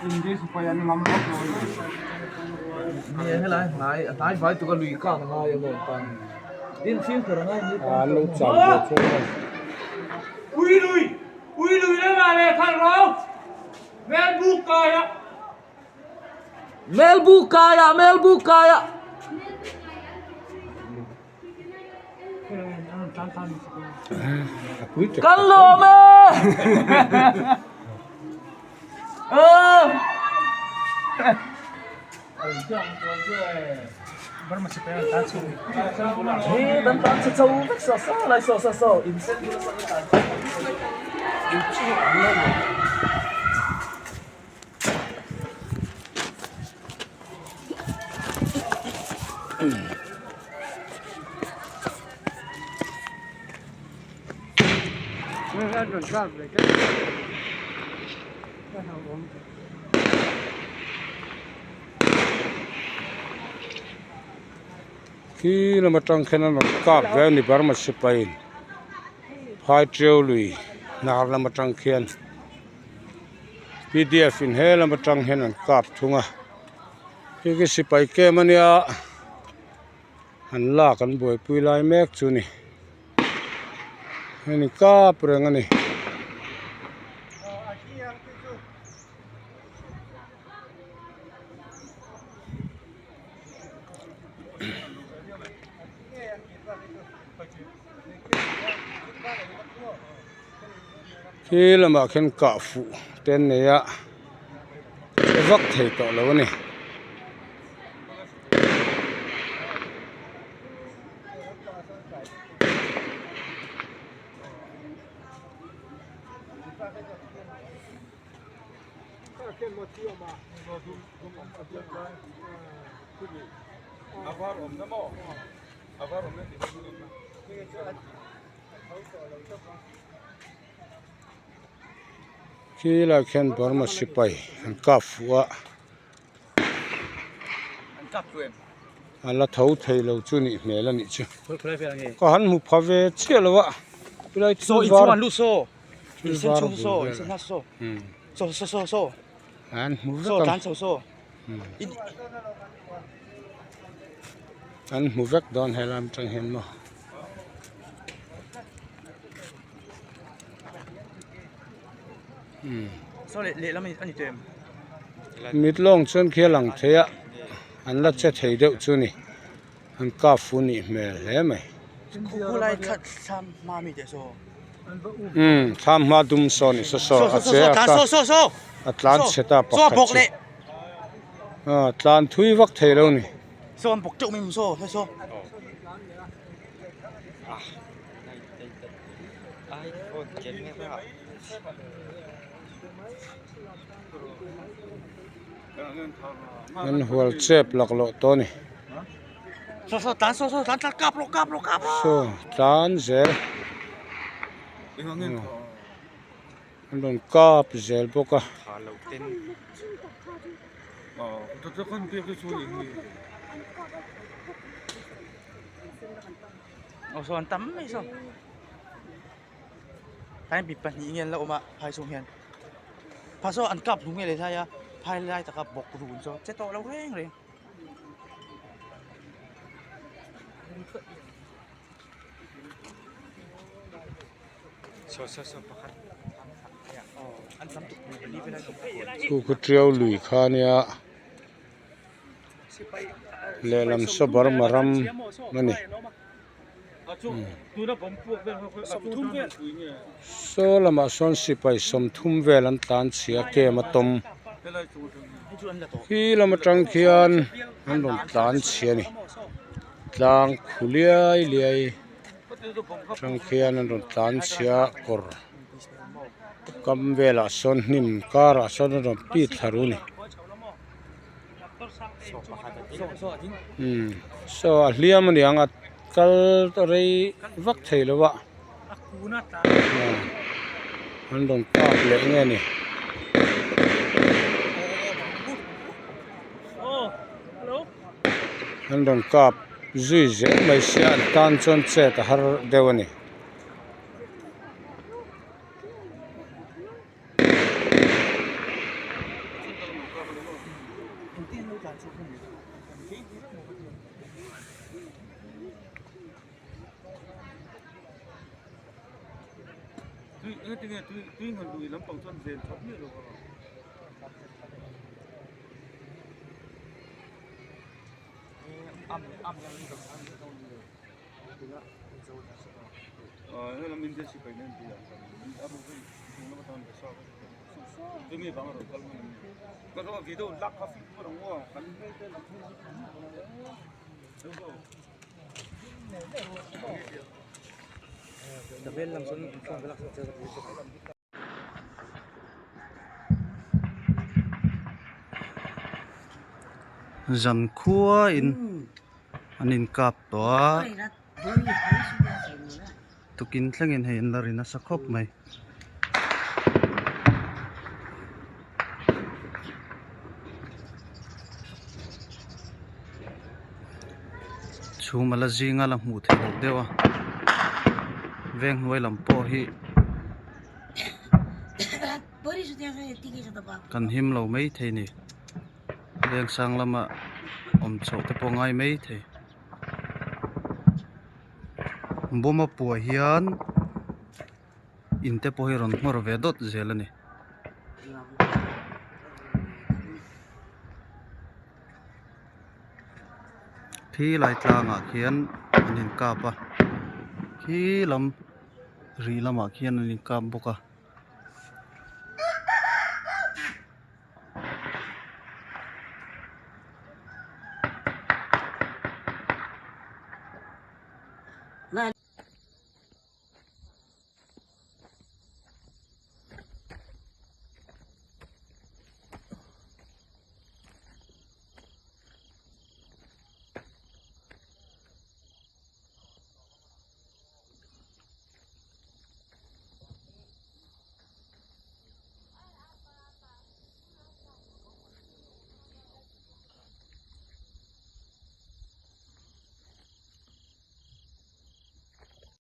India sipai an ngam vak lo a ni. Ni helai hnai a hnai vai tuk a lui kang a ngai a maw tan din fimkhur a ngai ni Ah an lo cham ve thung a. Ui lui ui lui lamah leh khalh ro Melbu kaia. Melbu kaia Melbu kaia. Kan lawm e! Hi dan tan che chho vek sa sa lai saw saw saw in sen bula sa tan Khi lam atang khian an rawn kap ve a ni Burma sipai phai teu lui hnar lam atang khian. Pdf in he lam atang hian an kap thung a hei khi sipai camp ania an lak an buaipui lai mek chu a ni hemi kap reng a ni. Khi lamah khian kah fuh te an nei a a vak thei tawh lo a ni. Khi lai khian Burma sipai an kap fuh a a la tho thei lo chu nih hmel a nih chu ka han hmu pha ve chiah lo a chulai thil var thil var bul vel an hmu vek ang an hmu vek dawn helai atang hian maw. Mit lawng chuan khi a lang thei a an la che thei deuh chu a ni an kap fu nih hmel hle mai umm thlam hma dum saw ni saw saw a che a a tlan chhe ta pakhat chu a tlan thui vak thei lo a ni. An hual chep laklawh tawh a ni. Saw tlan zel an rawn kap zel bawk a. Aw saw an tam mai saw tlai mi pahnih nge an la awm a phai chhung hian phah saw an kap hlum nge leh hlai a phai lai taka bawk run saw che tawh lo reng reng. Chu khu tiau lui kha nia. Lehlam saw Burma ram a ni saw lamah sawn sipai sawmthum vel an tlan chhia kem a tawm khi lam atang khian an rawn tlan chhia a ni tlang khu liai liai atang khian an rawn tlan chhia kawr kam velah sawn hnim karah sawn an rawn pit thla ru a ni. Umm saw a hliam a niang a kal rei vak thei lo a an rawn kap leh nge ni. An rawn kap zui zel mai sia an tan chuan chet a har deuh a ni. Zan khua in an in kap tawh a tukin thlengin hei an la ri nasa khawp mai. Chhum a la zing a la hmuh theih loh deuh a veng hnuai lam pawh hi kan him lo mai thei a ni veng sang lama awm chhoh te pawh a ngai mai thei bawma puah hian in te pawh hi a rawn nghawr ve dawt zel a ni. Khi lai tlangah khian an inkap a khi lam rih lamah khian an inkap bawk a.